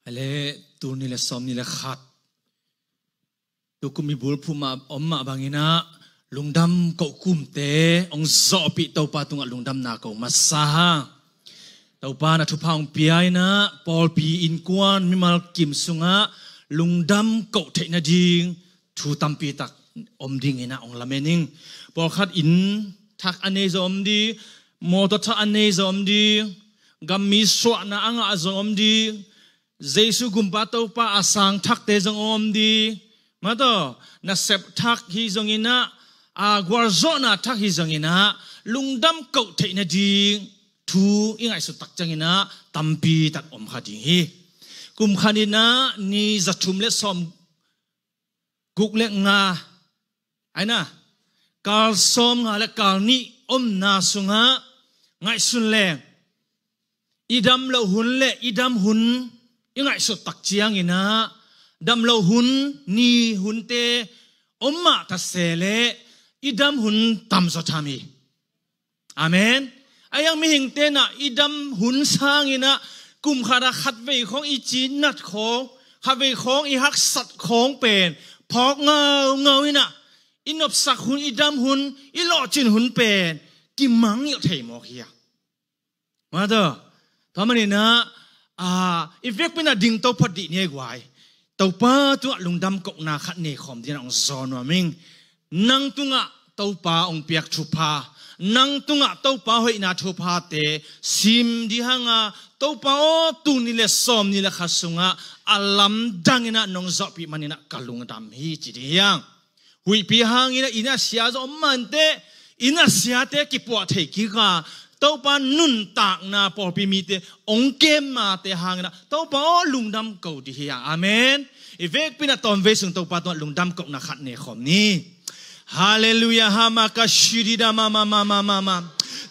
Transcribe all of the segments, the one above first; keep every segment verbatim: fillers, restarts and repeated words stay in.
Ele, tul nih le sawm nih le khat, tukum i bulphuh mah om mah bangin ah lungdam koh kumte hong zawhpih Topa tungah lungdamna ko masa hang. Topa na thupha hong pia in ah pawlpi innkuan mimal kim sungah lungdam koh theih nading thu tampi tak om dingin ah hong lamen ing. Pawlkhat inn thak a nei zong om ding, mawtaw thak a nei zong om ding, gammi suahna a ngah zong om ding, Jesu gumpa Topa a sang thakte zong om ding. Mataw, nasep thak hi zongin ah, a gualzawhna thak hi zongin ah, lungdam koh theih nading thu i ngaihsut tak ciangin ah tampi tak om kha ding hi. Kum khat in ah ni za thum le sawm guk le nga, ai na, kal sawm nga le kal nih omna sungah ngaihsun leng, i dam loh hun le i dam hun i ngaihsut tak ciangin ah, dam loh hun, ni hunte om mah ta se leh i dam hun tam zaw tham hi. Amen. A hiang mihingte in ah i dam hun sangin ah kum khat ah khatvei khawng i cinat khawng, khatvei khawng i haksat khawng pen phawk ngaungau in ah, i nopsak hun, i dam hun, i lawhcin hun pen kimangngilh thei mawk hi a. Mataw, tua manin ah, a, i vekpi in ah dingto phot dih ni ei guai. Topa tungah lungdam kohna khat nei khawm dingin ah hong zawn nuam ing. Nang tungah Topa hong piak thupha, nang tungah Topa hoihna thuphate sim dih hang a, Topa aw, tul nih le sawm nih le khat sungah a lamdang in ah nong zawhpih manin ah ka lungdam hi ci dih hiang. Huihpi hangin ah inn a sia zong om mah inteh, inn a siate kipuah thei kik a, Topa nuntakna pawlpi mite hong kem mate hangin ah Topa aw, lungdam ko dih hi a. Amen. I vekpi in ah tawmvei sung Topa tungah lungdam kohna khat nei khawm ni. Halleluiah, hama ka shidida mama mama mama.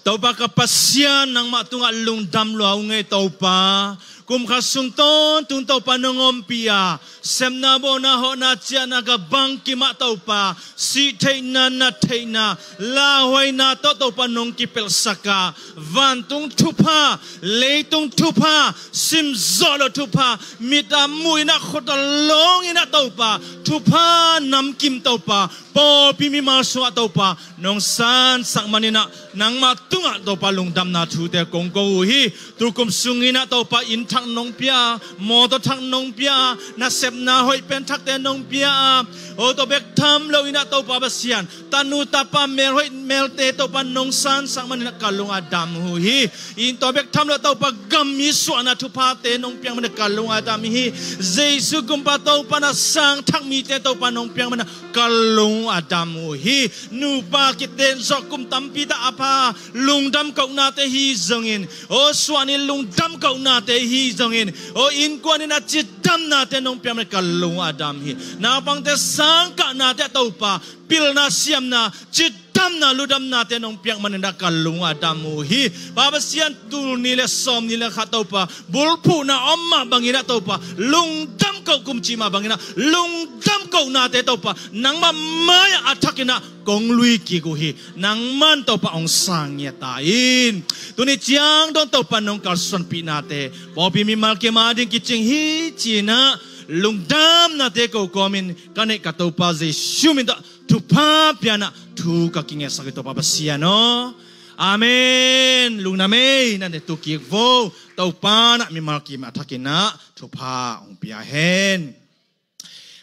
Topa ka Pasian, nangmah tungah lungdam lua ung ei Topa. Kum khat sung tawntung Topa nong ompih a, sepna, bawlna, hawhna, ciahna ka bangkim ah Topa, sih theihna, nat theihna, lauhuaina tawh Topa nong kipelhsak a, vantung thupha, leitung thupha, simzawh loh thupha, mit a muh in ah, khut a lawng in ah Topa, thupha namkim Topa, pawlpi mimal sungah Topa nong sansak manin ah nangmah tungah Topa lungdamna thute kong ko uh hi. Tukum sungin ah Topa inn thak nong pia a, mawtaw thak nong pia a, nasepna hoih pen thakte nong pia a, aw, tua bek tham lo in ah Topa Pasian, tanu tapa melhoih melte Topa nong sansak manin ah ka lung a dam uh hi. Inn, tua bek tham lo Topa gammi suahna thuphate nong piak manin ah ka lung a dam hi. Jesu gumpa Topa na sang thak mite Topa nong piak manin ah ka lung a dam uh hi. Nupa kiten zawh kum tampi tak a pha, lungdam kohnate hi zongin, aw, suahni lungdam kohnate hi zongin, aw, innkuan in a cidamnate nong piak manin ah ka lung a dam hi. Naupangte sangkahnate Topa, pilna siamna, cidamna ludamnate nong piak manin ah ka lung a dam uh hi. Pa Pasian, tul nih le sawm nih le khat Topa, bulphuhna om mah bangin ah Topa, lungdam koh kum cih mah bangin ah lungdam kohnate Topa, nangmah mai-ah a thakin ah kong lui kik uh hi. Nangman Topa hong sang ngiat ta in. Tuni ciang dong Topa nong kalsuanpihnate pawlpi mimal kim a ding kicing hi ci-in ah lungdamnate ko kawmin ka neih ka Topa Jesu min tawh thupha pia in ah thu ka kingetsak hi Topa Pasian aw. Amen. Lungdam ei, na ne tu kik vo. Topa in ah mimal kim a thakin ah thupha hong pia hen.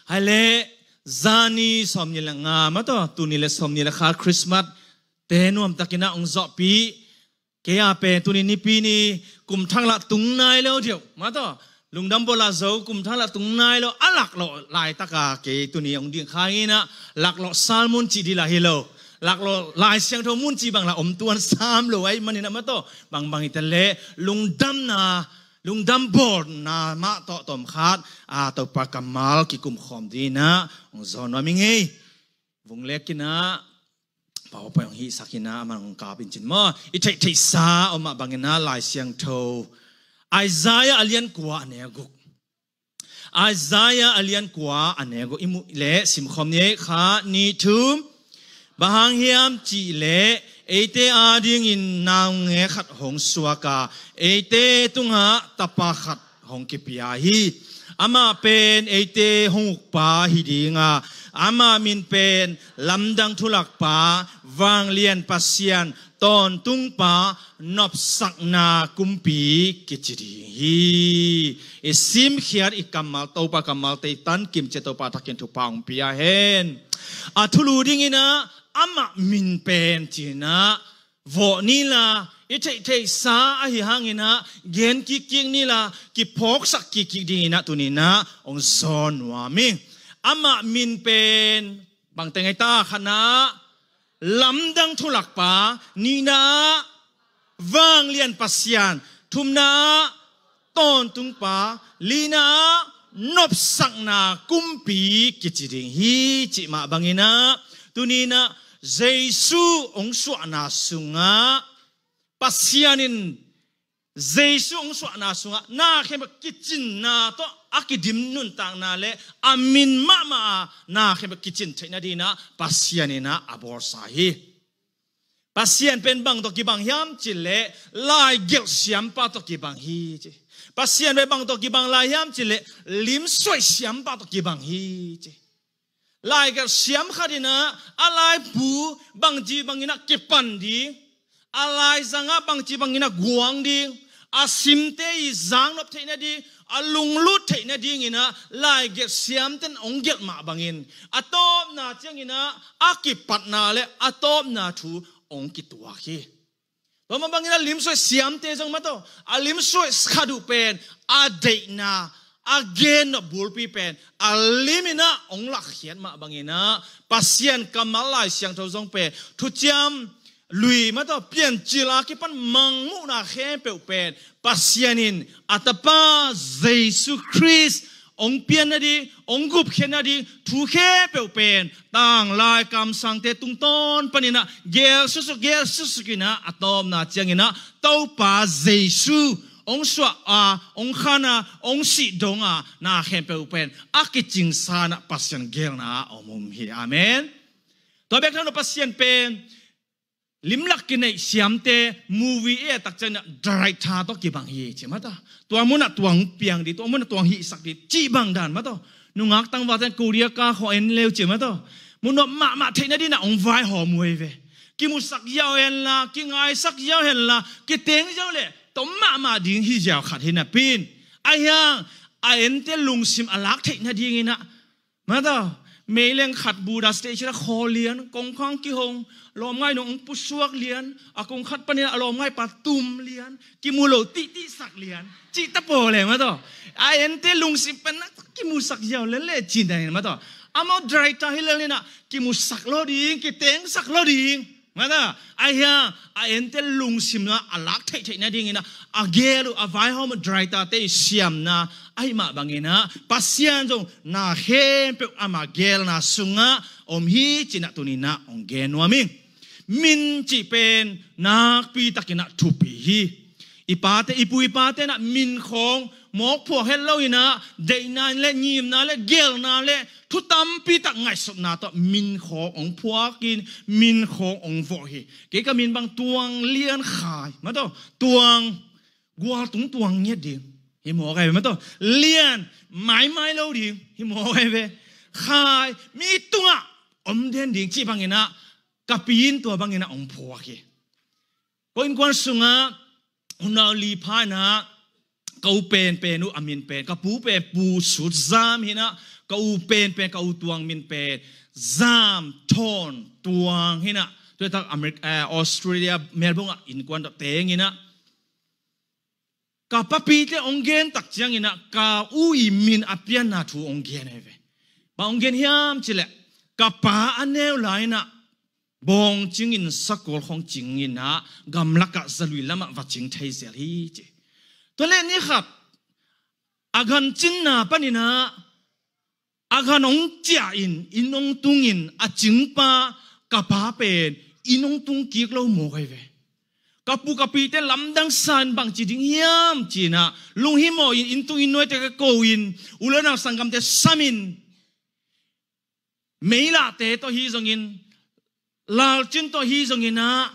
Hai leh, zani sawm nih le nga mataw, tul nih le sawm nih le khat Christmas te nuamtakin ah hong zawhpih. Kei a pen tuni nipi ni kum thak lah tung nai lo diau mataw, lungdam bawl a zo kum thak lah tung nai lo, a laklawh laitaka kei tuni hong ding kha in ah laklawh sal mun cih dih lah hi lo. Laklawh Lai Siangtho mun cih bang lah om tuan sam lo ahih manin ah mataw, bangbang hi ta leh lungdamna, lungdam bawlna mah tawh tawmkhat a Topa kammal kikum khawm dingin ah hong zawn nuam ing ei. Vung lek in ah PowerPoint hong hihsak in ah a man hong kap in cin maw. I theihtheihsa om mah bangin ah Lai Siangtho Isaiah a lian kua a neu guk. Isaiah a lian kua a neu guk i muh leh simkhawm ni ei. Khat, nih, thum. Bang hang hiam cih leh eite adingin naungek khat hong suak a, eite tungah tapa khat hong kipia hi. Amah pen eite hong ukpa hi dinga, amah min pen lamdang thulakpa, vanglian Pasian, tawntungpa, nopsakna kumpi kici ding hi. I simkhiat i kammal Topa kammalte i tan kimcia Topa thakin thupha hong pia hen. A thulu dinginah amah min pen cinah vawh nila, i theihtheihsa ahi hanginah gen kikkik nila, kiphawksak kikkik dinginah tuninah hong zawn nuam hi. Amah min pen bangte ngaita khatnah lamdang thulakpa, nihna-ah vanglian Pasian, thumna-ah tawntungpa, lina-ah nopsakna kumpi kici ding hi cih mah banginah tuninah Jesu hong suahna sungah Pasian in Jesu hong suahna sungah na khempeuh kicinna tawh a kidim nuntakna le a min mahmah a na khempeuh kicin theihna dinah Pasian inah a bawlsa hi. Pasian pen bang tawh kibang hiam cih leh laigelh siampa tawh kibang hi ci. Pasian pen bang tawh kibang lai hiam cih leh limsuaih siampa tawh kibang hi ci. Laigelh siam khat inah a laibu bangci banginah kipan ding, a laizangah bangci banginah guang ding, a simte i zangnop theihna ding, a lunglut theihna dinginah laigelh siamten hong gelh mah bangin a tawpna cianginah a kipatna le a tawpna thu hong kituak hi. Tua mah banginah limsuaih siamte zong mah tawh a limsuaih khat uh pen a deihna a gennop bulpi pen a liminah hong lakkhiat mah banginah Pasian kammal Lai Siangtho zong pen thuciam lui mah tawh Piancil a kipan mangmuhna khempeuh pen Pasian in a tapa Jesu Khrist hong pian nading, hong gupkhiat nading thu khempeuh pen tanglai kamsangte tungtawn paninah gel suksuk, gel suksuk inah a tawpna cianginah Topa Jesu hong suah a, hong khan a, hong sih dong a na khempeuh pen a kicingsa inah Pasian gelna a om hi. Amen. Tua bek thawn Pasian pen limlak kineih siamte movie e takcianginah director tawh kibang hi ci mah ta. Tua munah tuang piang ding, tua munah tuang hihsak ding cih bang dan mah tawh. Nungak tangvalte Korea ka khawh en leu ci mah tawh. Munah mahmah theihna dinah hong vaihawm uh hi ve. Kimusak ziau henla, kingaisak ziau henla, kiteng ziau leh tawm mahmah ding hi ziau khat hi napi-in, ahi hang a ente lungsim a lak theihna dinginah mah tawh, meileng khat Buddha statue a khaw lian, kongkhak kihong, lawmngaih nung hong pusuak lian, a kongkhak panin a lawmngaih pa tum lian, kimu lo tihtihsak lian cih ta paw leh mah tawh. A ente lungsim pen na kimusak ziau lel leh cin dan mah tawh. Amau director hi lel inah kimusak lo ding, kitengsak lo ding. Mah ta, ahi hang a ente lungsimna a lak theihtheihna dinginah a gel uh, a vaihawm uh director-te i siamna ahi mah banginah Pasian zong na khempeuh ama gelna sungah om hi cinah tuninah hong gen nuam hi. Min cih pen nakpi takinah thupi hi. I pate, i pu i pate inah min khawng mawkphuak het lo inah deihna le ngimna le gelna le thu tampi tak ngaihsutna tawh min khawng hong phuakin min khawng hong vawh hi. Kei ka min bang Tuang Lian Khai mah tawh, tuang gualtung tuang ngiat ding hi mawk ahi ve mah tawh. Lian maimai lo ding hi mawk ahi ve. Khai mi tungah om den ding cih banginah ka pi in tua banginah hong phuak hi. Ko innkuan sungah unau li pha inah ka u penpen uh a min pen, ka pu pen Pu Sut Zam hinah, ka u penpen ka u tuang min pen Zam Thawn Tuang hinah. Tuitak America, eh, Australia Melbourne ah innkuan tawh teng inah ka papite hong gen tak cianginah ka u i min a pianna thu hong gen ahi ve. Bang hong gen hiam cih leh ka pa a neu lai inah bawng cingin sakol khawng cinginah gamlakah zalui lamah va cing thei zel hi ci. Tua leh ni khat a gancinna paninah a gan hong ciah in inn hong tungin a cingpa ka pa pen inn hong tung kik lo mawk ahi ve. Ka pu ka pite lamdang sa in bangci ding hiam cinah lunghimawh in inn tung inn nuaite ka ko in u le nau sanggamte samin meilahte tawh hi zongin, lalcin tawh hi zonginah,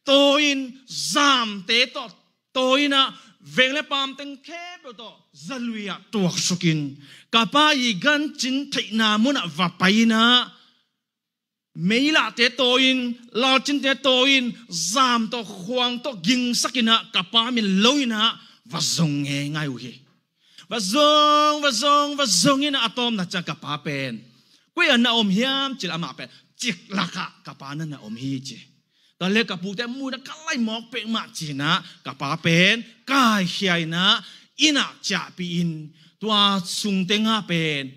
tawi-in zamte tawh tawi-inah veng le paam teng khempeuh tawh zalui ah tuaksukin ka pa i gancin theihna munah va pai-in ah, meilahte tawi-in, lalcinte tawi-in, zam tawh khuang tawh gingsakin ah ka pa min lo-in ah va zong ngeingai uh hi. Va zong, va zong, va zong in ah a tawpna ciang ka pa pen koi ah na om hiam ci-in amah pen ciklak ah ka pa na na om hi ci. Tua leh ka pute muh in ah ka lai mawk peuhmah ci-in ah ka pa pen kaikhia-in ah inn ah ciahpih-in, tua sung teng ah pen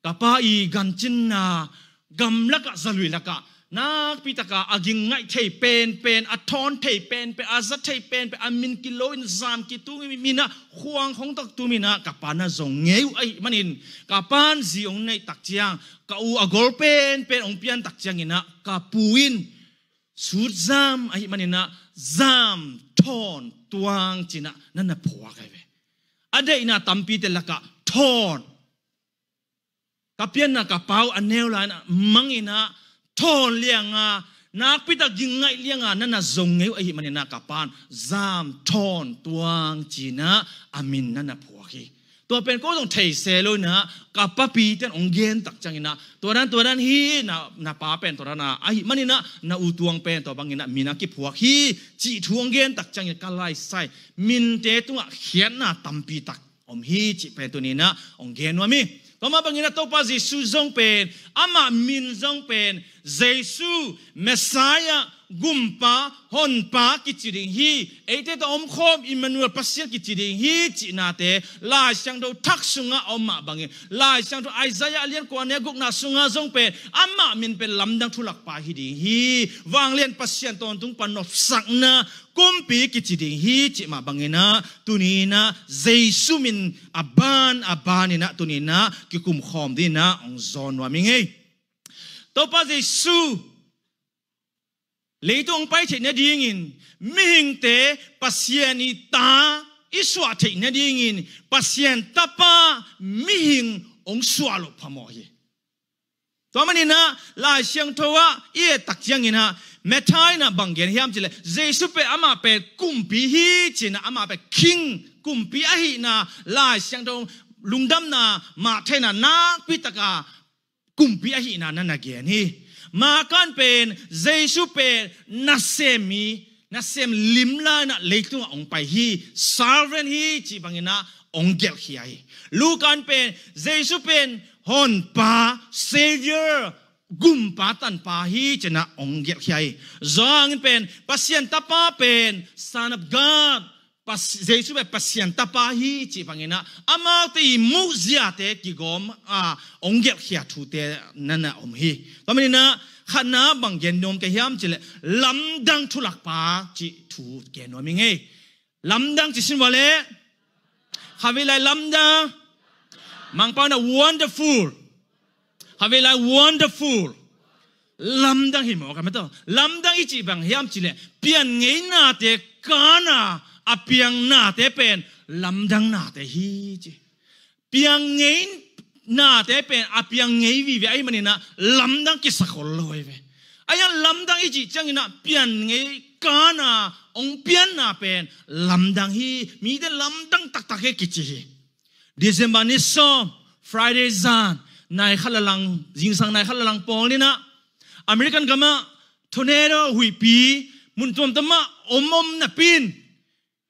ka pa i gancinna, gamlak ah, zalui lak ah, nakpi tak ah a ging ngaih thei penpen, a thawn thei penpen, a za thei penpen, a min kilo-in zam kitung-in, min ah khuang hong tawh tum-in ah ka pa na zong ngei uh ahih manin, ka pa'n zi hong neih tak ciang, ka u a gol penpen hong pian tak ciangin ah ka pu in sut zam ahih manin ah zam thawn tuang ci-in ah na na phuak ahi ve. A deihna tampite lak ah thawn, ka pianna ka pa uh a neu lai-in ah mang-in ah thawn liang a, nakpi tak ging ngaih liang a na na zong ngei uh ahih manin ah ka pa'n zam thawn tuang ci-in ah a min na na phuak hi. Tua pen ko zong thei se lo-in ah ka papite'n hong gen tak ciangin ah, tua dan, tua dan hi, na, na pa pen tua dan a, ahih manin ah na u tuang pen tua bangin ah min a kiphuak hi, cih thu hong gen tak ciangin ka lai sa hi. Minte tungah khiatna tampi tak om hi cih pen tuni-in ah hong gen nuam hi. Tua mah bangin ah Topa Jesu zong pen, amah min zong pen Jesu, Messiah, Gumpa, Honpa kici ding hi. Eite tawh omkhawm Immanuel, Pasian kici ding hi cihnate Lai Siangtho Thak sungah a om mah bangin, Lai Siangtho Isaiah a lian kua, a neu gukna sungah zong pen amah min pen Lamdang Thulakpa hi ding hi. Vanglian Pasian tawntung pan nopsakna Kumpi kici ding hi cih mah bangin ah tuni-in ah Jesu min a ban a banin ah tuni-in ah kikumkhawm dingin ah hong zawn nuam ing ei. Topa Jesu leitung hong pai theih nadingin, mihingte Pasian i ta i suah theih nadingin Pasian Tapa mihing hong suah loh phamawh hi. Tua manin ah Lai Siangtho ah i et tak ciangin ah Matthai in ah bang gen hiam cih leh, Jesu pen amah pen kumpi hi ci-in ah, amah pen king, kumpi ahihna Lai Siangtho lungdamna, Matthai in ah nakpi tak a kumpi ahihna na na gen hi. Marka in pen Jesu pen nasem hi, nasem lim lai-in ah leitung ah hong pai hi, servant hi cih bangin ah hong gelhkhia hi. Luka in pen Jesu pen Honpa, Savior, Gumpa, Tanpa hi ci-in ah hong gelhkhia hi. Johan in pen Pasian Tapa pen Son of God, Pas-, Jesu pen Pasian Tapa hi cih bangin ah amaute i muhziate kigawm a hong gelhkhia thute na na om hi. Tua manin ah khatna bang gen nuam ka hiam cih leh, Lamdang Thulakpa cih thu gen nuam ing ei. Lamdang ci sin vua leh. Khatvei lai lamdang. Mangpau in ah wonderful. Khatvei lai wonderful. Lamdang hi maw, ka mataw. Lamdang i cih bang hiam cih leh, pian ngei nate kana a piang nate pen lamdang nate hi ci. Piang ngei nate pen a piang ngei vive ahih manin ah lamdang kisa khol lo ahi ve. Ahi zongin lamdang i cih ciangin ah pian ngei kana hong pianna pen lamdang hi, mite lamdang taktak hi kici hi. December ni sawm, Friday zan, nai khat le lang, zingsang nai khat le lang pawl ni-in ah American gam ah tornado huihpi mun tuamtuam ah om om napi-in,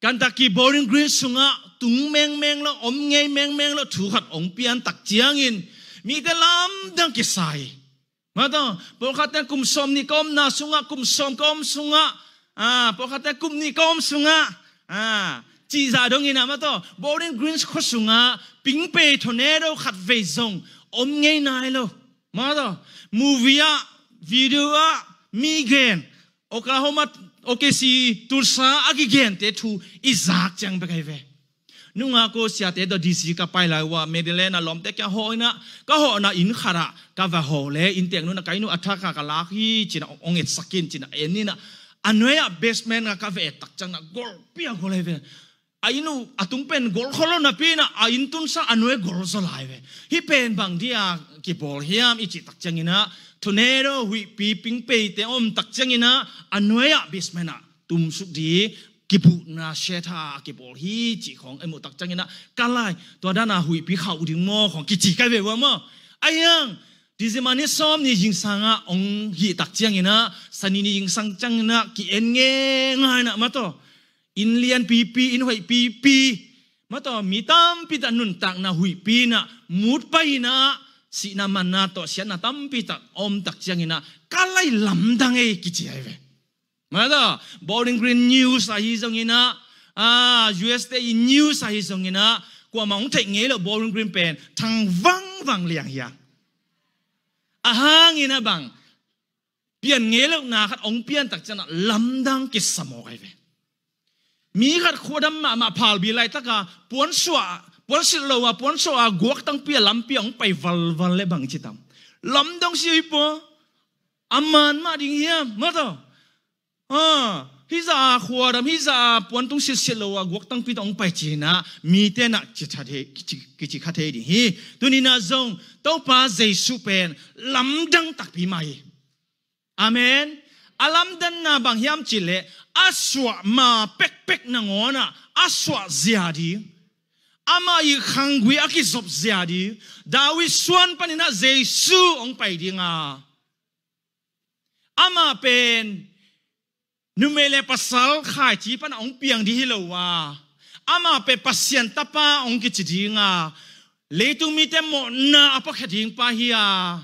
Kentucky Bowling Green sungah tung mengmeng lo, om ngei mengmeng lo thu khat hong pian tak ciangin mite lamdang kisa hi. Mataw, pawlkhatte kum sawmnih ka omna sungah, kum sawm ka om sungah, ah, pawlkhatte kum nih ka om sungah, ah, cih zah dongin ah, mataw, Bowling Green khua sungah pingpei tornado khatvei zong om ngei nai lo. Mataw, movie ah, video ah, mi gen, Oklahoma, O K C, Tulsa a kigente thu i zak ciang bek ahi ve. Nungak aw, siate tawh D C ka pai lai uh ah, Maryland ah lawmte kiang hawh in ah, ka hawhna inn khat ah ka va hawh leh, innteek nu in ah, ka inn uh a thak a, ka lak hi ci-in ah, hong etsak in ci-in ah, en in ah, a nuai ah basement ah ka va et tak ciangin ah golpi a gol ahi ve. A inn uh a tung pen gol khol lo napi-in ah, a inn tun sang a nuai gol zaw lai ve. Hih pen bang dia kibawl hiam i cih tak ciangin ah, tornado huihpi pingpeite om tak ciangin ah a nuai ah basement ah tumsuk ding, kibuhna shetha a kibawl hi cih khawng i muh tak ciangin ah, ka lai, tua dan a huihpi khauh ding maw khawng kici ka hi ve ua maw. Ahi hang December ni sawm ni zingsang ah hong hih tak ciangin ah, Sani ni zingsang ciangin ah ki-en ngeingai in ah, mataw, inn lianpipi, inn hoihpipi, mataw, mi tampi tak nuntakna huihpi in ah mut pai in ah, sihna manna tawh siatna tampi tak om tak ciangin ah, ka lai lamdang ei kici ahi ve. Mataw, Bowling Green news ahi zongin ah, ah, U S te i news ahi zongin ah, kuamah hong theih ngei loh Bowling Green pen thang vangvang liang hi a. A hang in ah bang, pian ngei lohna khat hong pian tak ciangin ah lamdang kisa mawk ahi ve. Mi khat khuadam mahmah phalbi laitak a, puansuah, puansilh lo a, puansuah a, guaktangpi a lampi a hong pai valval leh bang ci tam. Lamdang si hi pua. A man mah ding hiam, mataw. Ah, hih zah a khuadam, hih zah a puantung silhsilh lo a, guaktangpi tawh hong pai ci-in ah, mite in ah kici kha thei, kici, kici kha thei ding hi. Tuni in ah zong, Topa Jesu pen lamdang takpi mah hi. Amen. A lamdanna bang hiam cih leh, a suah ma pekpek nangawn ah a suah zia ding, amah i khanggui a kizop zia ding, David suan panin ah Jesu hong pai ding a, amah pen numei le pasal khaici pan a hong piang ding hi lo a, amah pen Pasian tapa hong kici ding a, leitung mite mawhna a puakhia ding pa hi a,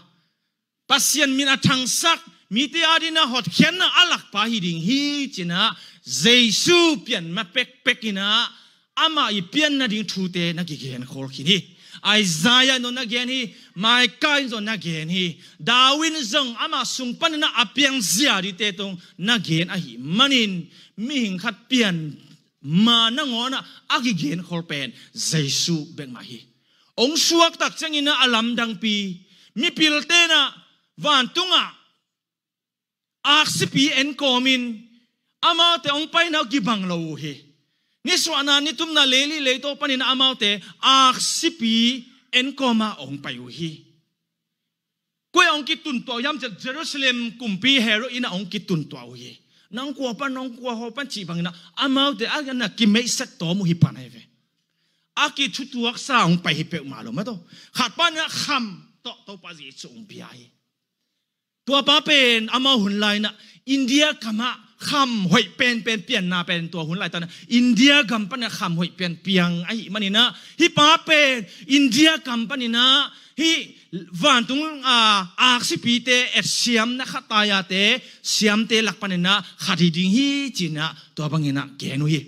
Pasian min a thangsak, mite adingin ah hotkhiatna a lakpa hi ding hi ci-in ah, Jesu pian ma pekpek in ah, amah i pian nading thute na kigen khol khin hi. Isaiah in zong na gen hi, Micah in zong na gen hi. David in zong amah sung panin ah a piang zia dingte tawh na gen ahih manin, mihing khat pian ma nangawn ah a kigen khol pen Jesu bek mah hi. Hong suak tak ciangin ah a lamdangpi, mipilte in ah vantungah aksipi en kawmin, amaute hong paina uh kibang lo uh hi. Nisuahna nitumna leili leitaw panin ah amaute aksipi en kawma hong pai uh hi. Koi ah hong kituntuah uh hiam cih leh Jerusalem kumpi Herod inn ah hong kituntuah uh hi. Nang kua pan, nang kua haw pan cih bangin ah amaute a na kimeihsak tawm uh hi pan ahi ve. A kithutuaksa hong pai hi peuhmah lo, mataw. Khat panin ah kham tawh Topa Jesu hong pia hi. Tua pa pen amau hun lai-in ah India gamah kham hoih penpen pianna pen, tua hun laitak-in ah India gam panin ah kham hoih pen piang ahih manin ah, hih pa pen India gam panin ah hih vantung, ah, aksipite etsiamna khat, tai-ate siamte lak panin ah khat hi ding hi ci-in ah tua bangin ah gen uh hi.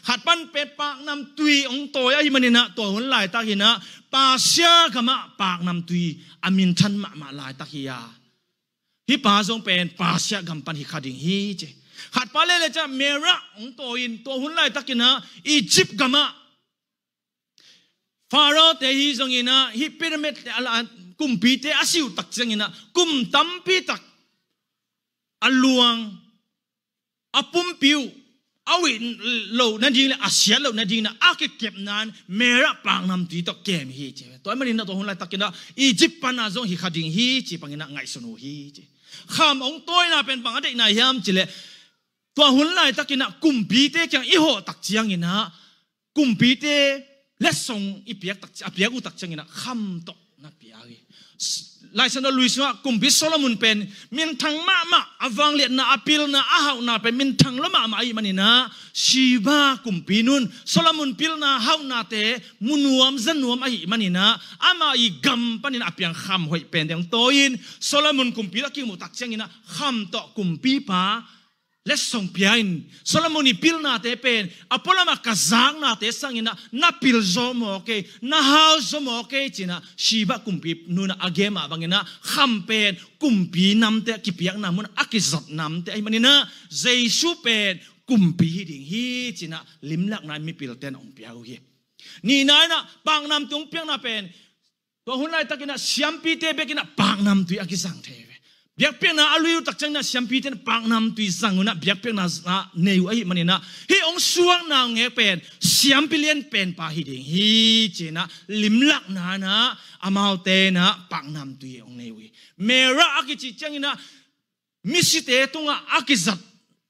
Khat pan pen paknamtui hong tawi ahih manin ah tua hun laitakin ah Persia gamah paknamtui a minthan mahmah laitak hi a, hih pa zong pen Persia gam pan hi kha ding hi ci. Khat pa lele ciang Meroe hong tawi-in tua hun laitakin ah Egypt gamah Pharaoh-te hi zongin ah hih pyramid te a la, kumpite a si uh tak ciangin ah kum tampi tak a luang, a pumpi uh a uih loh nading le a siat loh nadingin ah a kikepna-in Meroe paknamtui tawh kem hi ci. Tua ahih manin ah tua hun laitakin ah Egypt pan ah zong hi kha ding hi ci bangin ah ngaihsun uh hi ci. Kham hong tawina pen bang a deihna hiam cih leh, tua hun laitakin ah kumpite kiang i hawh tak ciangin ah kumpite letsong i piak tak ci, a piak uh tak ciangin ah kham tawh na pia hi. Lai Siangtho Lui sungah kumpi Solomon pen minthang mahmah, a vangliatna, a pilna, a hauhna pen minthang lua mahmah ahih manin ah Sheba kumpinun Solomon pilna hauhnate mu nuam za nuam ahih manin ah ama i gam panin a piang kham hoih pente hong tawi-in Solomon kumpi a kimuh tak ciangin ah kham tawh kumpipa letsong pia-in, Solomon i pilnate pen a pualamah ka zaknate sangin ah na pil zaw maw kei, na hau zaw maw kei ci-in ah Sheba kumpinun ah a gen mah bangin ah kham pen kumpi namte a kipiakna mun, a kizat namte ahih manin ah Jesu pen kumpi hi ding hi ci-in ah limlakna-in mipilte'n hong pia uh hi. Nihna-in ah paknamtui hong piakna pen tua hun laitakin ah siampite bekin ah paknamtui a kizang thei ve. Biakpiakna a lui uh tak ciangin ah siampite in ah paknamtui zang un ah biakpiakna ah nei uh ahih manin ah hih hong suakna hong ngek pen siampi lianpen pa hi ding hi ci-in ah limlakna-in ah amaute in ah paknamtui hong nei uh hi. Meroe a kici ciangin ah misite tungah a kizat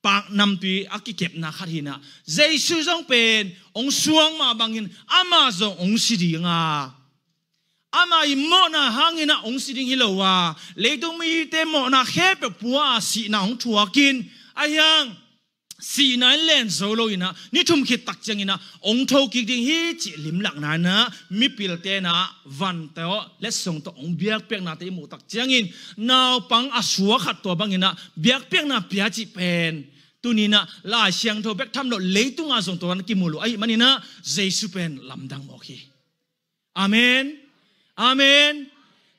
paknamtui a kikepna khat hi-in ah, Jesu zong pen hong suak mah bangin amah zong hong si ding a, amah i mawhna hangin ah hong si ding hi lo a, leitung mite mawhna khempeuh pua a sihna hong thuak in, ahi hang sihna in len zo lo-in ah, ni thum khit tak ciangin ah hong thokik ding hi cih limlakna in ah, mipilte in ah van tawh, letsong tawh hong biakpiaknate i muh tak ciangin, naupang a suak khat tua bangin ah biakpiakna pia cih pen tuni-in ah Lai Siangtho bek tham lo, leitungah zong tua na kimu lo ahih manin ah, Jesu pen lamdang mawk hi. Amen. Amen.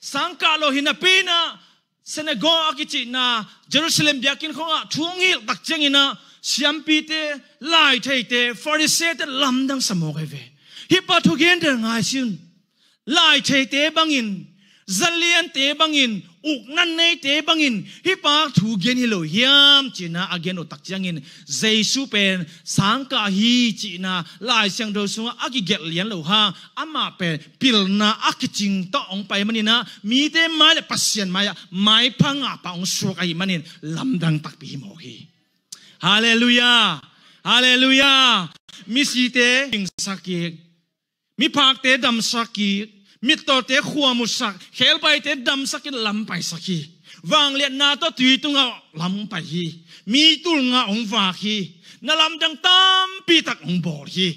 Sangkah lo hi napi-in ah, synagogue a kicihna Jerusalem biakinn khawngah thu hong hilh tak ciangin ah, siampite, laitheite, Farisee-te lamdang sa mawk ahi ve. Hih pa thugen del ngai sin. Laitheite bangin, zaliante bangin, ukna neite bangin, hih pa thu gen hi lo hiam, ci-in ah a gen uh tak ciangin, Jesu pen sangkah hi ci-in ah Lai Siangtho sungah a kigelh lian loh hang, amah pen pilna a kicing tawh hong pai manin ah, mite mai le Pasian mai-ah maipha ngahpa hong suak ahih manin, lamdang takpi hi mawk hi. Halleluiah. Halleluiah. Misite hingsak kik, miphakte damsak kik, mittawte khuamusak, khebaite damsak in lam paisak hi. Vangliatna tawh tui tungah lam pai hi. Mi tulngah hong vak hi. Na lamdang tampi tak hong bawl hi.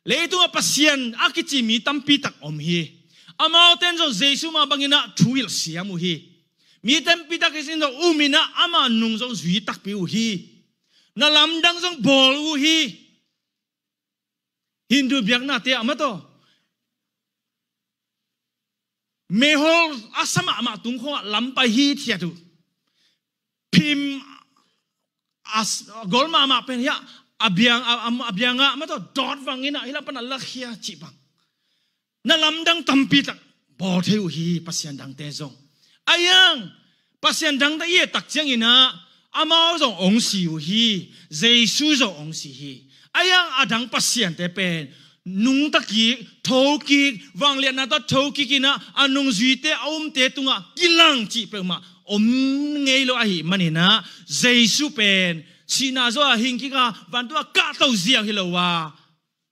Leitungah Pasian a kici mi tampi tak om hi. Amaute in zong Jesu mah bangin ah thu hilh siam uh hi. Mi tampi tak in zong um in ah ama nung zong zui takpi uh hi. Na lamdang zong bawl uh hi. Hindu biaknate ah mah tawh, mehol a sa mahmah tung khawngah lam pai hithiat uh. Phim a s-, a gol mahmah pen hiah, a biang, a, a, a biangah mah tawh dawt vangin ah hih lam pan a lakhia cih bang. Na lamdang tampi tak bawl thei uh hi, Pasian dangte zong. Ahi hang Pasian dangte i et tak ciangin ah, amau zong hong si uh hi, Jesu zong hong si hi. Ahi hang a dang pasiante pen nungta kik, tho kik, vangliatna tawh tho kik in ah, a nungzuite, a umte tungah kilang cih peuhmah om ngei lo ahih manin ah, Jesu pen sihna zawh a hing kik a, vantung ah kahto ziau hi lo a,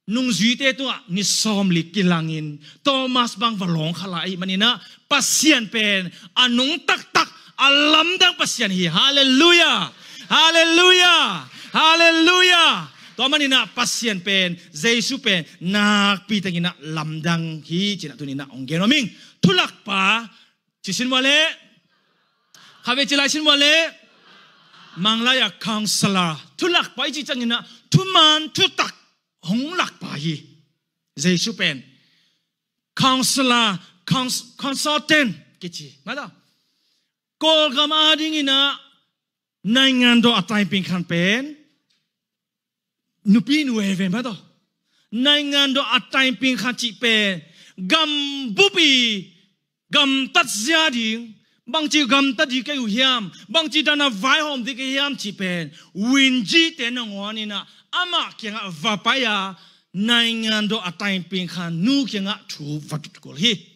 nungzuite tungah ni sawmli kilangin, Thomas bang va lawng kha lai ahih manin ah, Pasian pen a nung taktak, a lamdang Pasian hi. Halleluiah. Halleluiah. Halleluiah. Tua manin ah Pasian pen, Jesu pen nakpi takin ah lamdang hi ci-in ah tuni-in ah hong gen nuam ing. Thulakpa, ci sin mawk leh. Khatvei ci lai sin mawk leh. Manglai-ah counselor, thulakpa i cih ciangin ah, thuman thutak hong lakpa hi. Jesu pen counselor, cons-, consultant kici. Mah tawh, Kawlgam adingin ah naingan dawh a tainping khan pen nupi nu veve mah tawh. Naingan dawh a tainping khan cih pen gambup i gamtat zia ding, bangci gamtat ding ka hi uh hiam, bangci dan a vaihawm ding ka hi hiam cih pen Winji-te nangawn in ah amah kiangah va pai a, naingan dawh a tainping khan nu kiangah thu va tutkul hi.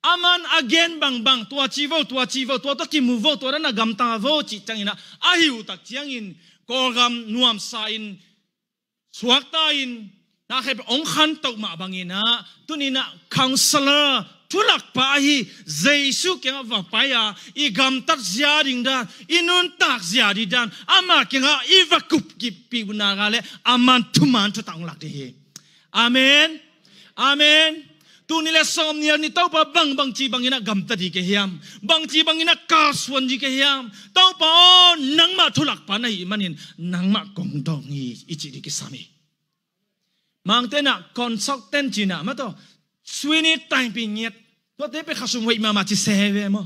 Aman a gen bangbang, tua ci vo, tua ci vo, tua tawh kimu vo, tua dan a gamta vo cih ciangin ah, a hi uh tak ciangin Kawlgam nuamsa in, suakta in, na khempeuh hong khantoh mah bangin ah, tuni-in ah counselor, thulakpa ahi Jesu kiangah va pai a, i gamtat zia ding dan, i nuntak zia ding dan, ama kiangah i va kupkipih uh nak leh, aman thuman thutak hong lak ding hi. Amen. Amen. Tuni le sawmnih ni Topa bang, bangci bangin ah gamta ding ka hiam, bangci bangin ah kalsuan ding ka hiam, Topa aw, nangmah thulakpa na hih manin nangmah kong dong hi, i cih ding kisam hi. Mangte in ah consultant ci-in ah mah tawh, suini tainping ngiat, tuate pen khasum hoih mahmah ci se ve maw.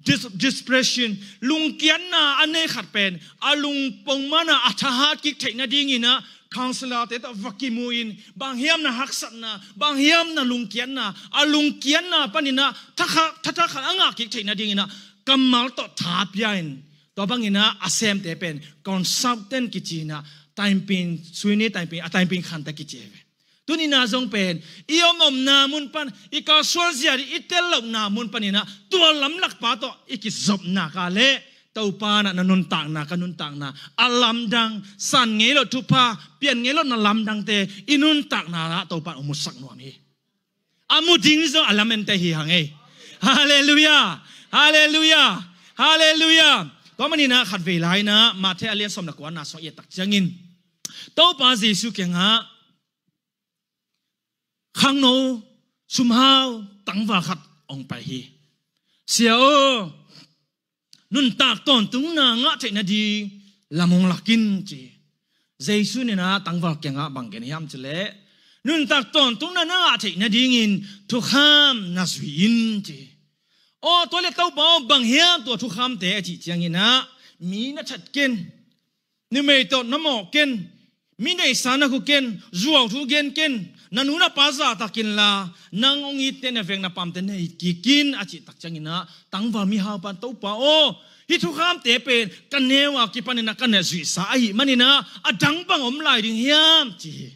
Dis-, depression, lungkiatna a nei khat pen a lungpong man a, a thahat kik theih nadingin ah counselor-te tawh va kimu in, bang hiam na haksatna, bang hiam na lungkiatna, a lungkiatna panin ah thakha-, thatha khat a ngah kik theih nadingin ah kammal tawh tha pia in, tua bangin ah a semte pen consultant kici in ah, tainping, suini tainping, a tainping khante kici ve. Tuni-in ah zong pen i om omna mun pan, i kalsuan zia ding i tel lohna mun panin ah, tua lamlakpa tawh i kizopna ka leh, Topa in ah na nuntakna, ka nuntakna, a lamdang, san ngei lo thupha, pian ngei lo na lamdangte i nuntakna ah Topa in hong musak nuam hi. A mu ding zong a lamente hi hang ei. Halleluiah. Halleluiah. Halleluiah. Tua manin ah khatvei lai-in ah Matthai a lian sawm le kuana sung i et tak ciangin Topa Jesu kiangah khangno sumhau tangval khat hong pai hi. Sia aw, nuntak tawntungna ngah theih nading lam hong lak in ci. Jesu in ah tangval kiangah bang gen hiam cih leh, nuntak tawntungna na ngah theih nadingin thukham na zui in ci. Aw, tua leh Topa aw, bang hiam tua thukhamte a cih ciangin ah, mi na that ken, numei tawh na mawh ken, mi neihsa na khu ken, zuauthu gen ken, na nu na pa zahtak inla, nang hong itte na veng na pamte na it kik in a cih tak ciangin ah, tangval mihaupa in, Topa aw, hih thukhamte pen ka neu a kipanin ah ka na zuihsa ahih manin ah a dang bang om lai ding hiam ci hi.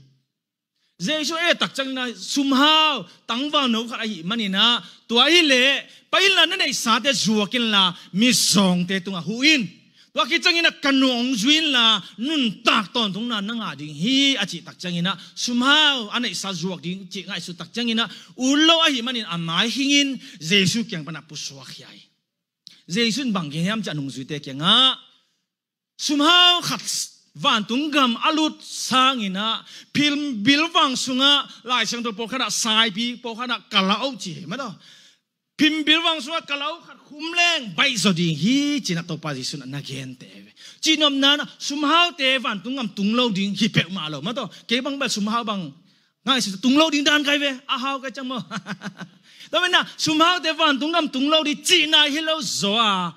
Jesu a et tak ciangin ah sumhau tangval no khat ahih manin ah, tua hi leh pai inla na neihsate zuak inla mizawngte tungah huh in. Tua khit ciangin ah ka nung hong zui inla nuntak tawntungna na ngah ding hi a cih tak ciangin ah, sumhau a neihsa zuak ding cih ngaihsut tak ciangin ah, ut lo ahih manin a mai khingin Jesu kiang pan ah pusuak hi ai. Jesu in bang gen hiam cih a nungzuite kiangah, sumhau khat vantung gam a lut sangin ah, phimbil vang sungah, Lai Siangtho pawlkhat ah saipi, pawlkhat ah kalau ci hi mah tawh. Phimbil vang sungah kalau khat khum leng baih zaw ding hi ci-in ah Topa Jesu in ah na gente ve. Cihnopna in ah sumhaute vantung gam tung lo ding hi peuhmah lo mah tawh. Kei bang bel sumhau bang ngaihsun tung lo ding dan kai ve, a hau kai ciang maw. Tua manin ah sumhaute vantung gam tung lo ding cihna hi lo zaw a,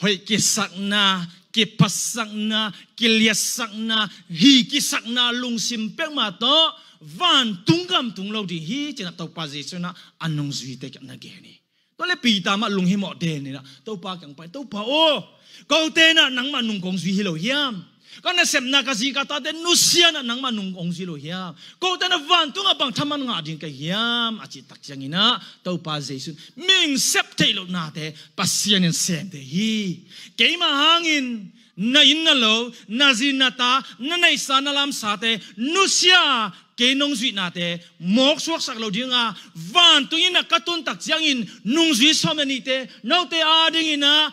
hoih kisakna, kiphasakna, kiliatsakna, hi kisakna lungsim peuhmah tawh vantung gam tung lo ding hi ci-in ah Topa Jesu in ah a nungzuite kiang na gen hi. Tua leh Peter mah lunghimawh den in ah Topa kiang pai, Topa aw, kote in ah nangmah nung kong zui hi lo hiam? Ka nasepna, ka zi ka tate nusia in ah nangmah nung kong zui lo hiam? Kote in ah vantung ah bang thaman ngah ding ka hiam a cih tak ciangin ah Topa Jesu in, mi sep theih loh nate Pasian in sem thei hi. Keimah hangin na inn na lo, na zi na ta, na neihsa na lamsate nusia a, kei nong zuih nate mawk suaksak lo ding a, vantung inn ah ka tun tak ciangin nungzui sawm le nihte note adingin ah,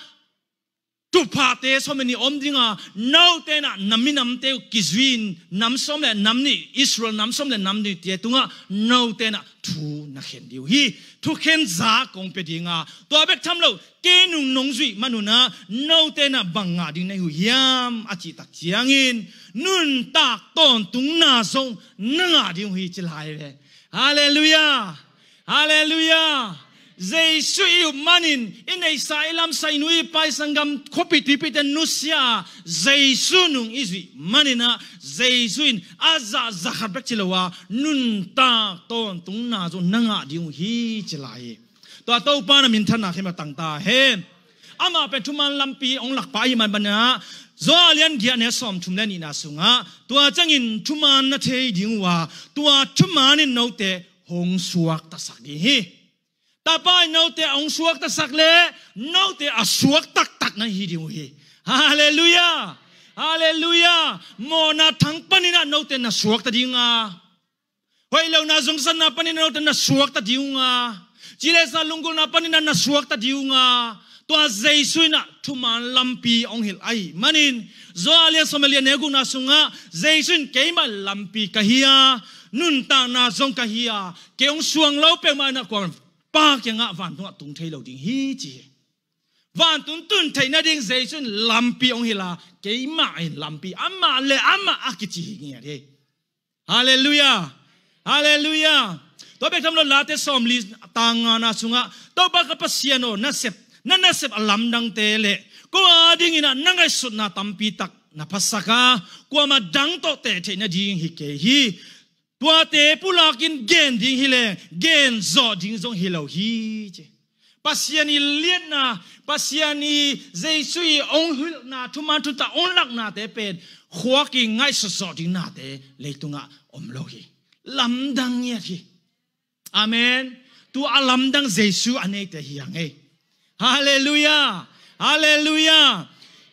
thuphate sawm le nih om ding a, note in ah na minamte uh kizui in, nam sawm le nam nih, Israel nam sawm le nam nihte tungah note in ah thu na khen ding uh hi. Thukhen za kong pia ding a, tua bek tham lo, kei nung nong zuih man un ah note in ah bang ngah ding na hi uh hiam a cih tak ciangin, nuntak tawntungna zong na ngah ding uh hi ci lai ve. Halleluiah. Halleluiah. Jesu i up manin i neihsa, i lamsa, i nu i pa, i sanggam, khuapi tuipite nusia a, Jesu nung i zuih manin ah Jesu in a zah za khat bek ci lo a, nuntak tawntungna zong na ngah ding uh hi ci lai hi. Tua Topa in ah minthanna khem a tang ta hen. Amah pen thuman lampi hong lakpa ahih man manin ah, Johan a lian giat, a neu sawmthum le nihna sungah, tua ciangin thuman na thei ding uh a, tua thuman in note hong suaktasak ding hi. Tapa in note a hong suaktasak leh note a suak taktak na hi ding uh hi. Halleluiah. Halleluiah. Mawhna thang panin ah note na suakta ding a, hoih lohna zongsanna panin ah note na suakta ding uh a, cilesa lunggulhna panin ah na suakta ding uh a, tua Jesu in ah thuman lampi hong hilh ahih manin, Johan a lian sawm le li, a neu gukna sungah Jesu in, keimah lampi ka hi a, nuntakna zong ka hi a, kei hong suang lo peuhmah in ah kua, Pa kiangah vantung ah tung thei lo ding hi ci hi. Vantung tun theih nading Jesu in lampi hong hilh a, keimah in lampi, amah le amah a kici hi ngiat hi. Halleluiah. Halleluiah. Tua bek tham lo, Late sawmli, tang ngana sungah, Topa ka Pasian aw, na sep, na nasep a lamdangte le ko adingin ah na ngaihsutna tampi tak na phasak a, kuamah dang tawh teh theih nading hi kei hi. Tuate pulakin gen ding hi leng gen zawh ding zong hi lo hi ci. Pasian i liatna, Pasian i, Jesu i hong hilhna, thuman thutak hong laknate pen khuak i ngaihsut zawh ding nate leitungah om lo hi. Lamdang ngiat hi. Amen. Tua a lamdang Jesu a neite hi hang ei. Halleluiah. Halleluiah.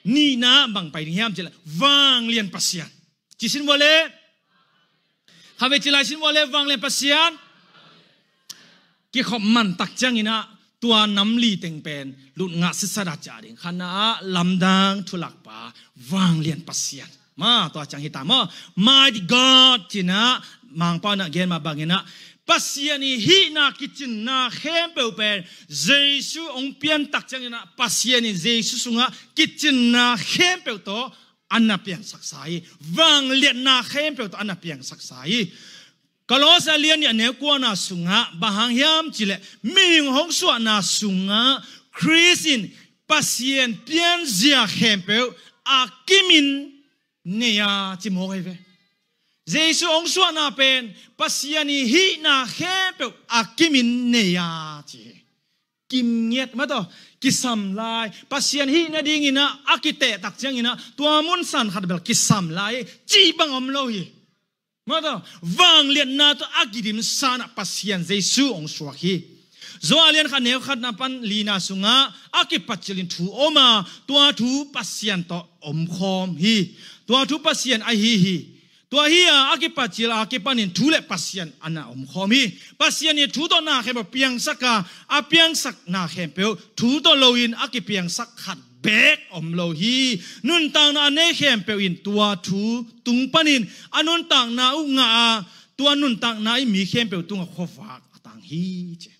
nihna bang pai ding hiam cih leh vanglian Pasian. Ci sin vua le. Khatvei ci lai sin vua le, vanglian Pasian. Kikhop man tak ciangin ah tua nam li teng pen lut ngah sitsa dah ciah ding. Khatna ah lamdang thulakpa vanglian Pasian. Ma tua ciang hi ta maw. Mighty God ci-in ah Mangpau in ah gen mah bangin ah Pasian ii hihna kicinna khempeuh pen Jesu hong pian tak ciangin ah Pasian in Jesu sungah kicinna khempeuh tawh a na piangsaksa hi. Vangliatna khempeuh tawh a na piangsaksa hi. Kolose a lian nih a neu kuana sungah bang hang hiam cih leh mihing hong suahna sungah Khrist in Pasian pianzia khempeuh a kimin nei a ci mawk ahi ve. Jesu hong suahna pen Pasian ii hihna khempeuh a kimin nei a ci hi. Kim ngiat mah tawh kisam lai, Pasian hih nadingin ah a kiteh tak ciangin ah tua mun san khat bel kisam lai cih bang om lo hi. Mah tawh vangliatna tawh a kidimsa in ah Pasian Jesu hong suak hi. Johan a lian khat neu khatna pan lina sungah a kipat cil in thu om a, tua thu Pasian tawh omkhawm hi. Tua thu Pasian ahi hi. Tua hi a, a kipat cil a kipanin thu le Pasian a na omkhawm hi. Pasian ii thu tawh na khempeuh piangsak a, a piangsak na khempeuh thu tawh loin a kipiangsak khat beek om lo hi. Nuntakna a nei khempeuh in tua thu tung panin a nuntakna uh ngah a, tua nuntakna ii mi khempeuh tungah khuavak a tang hi ci.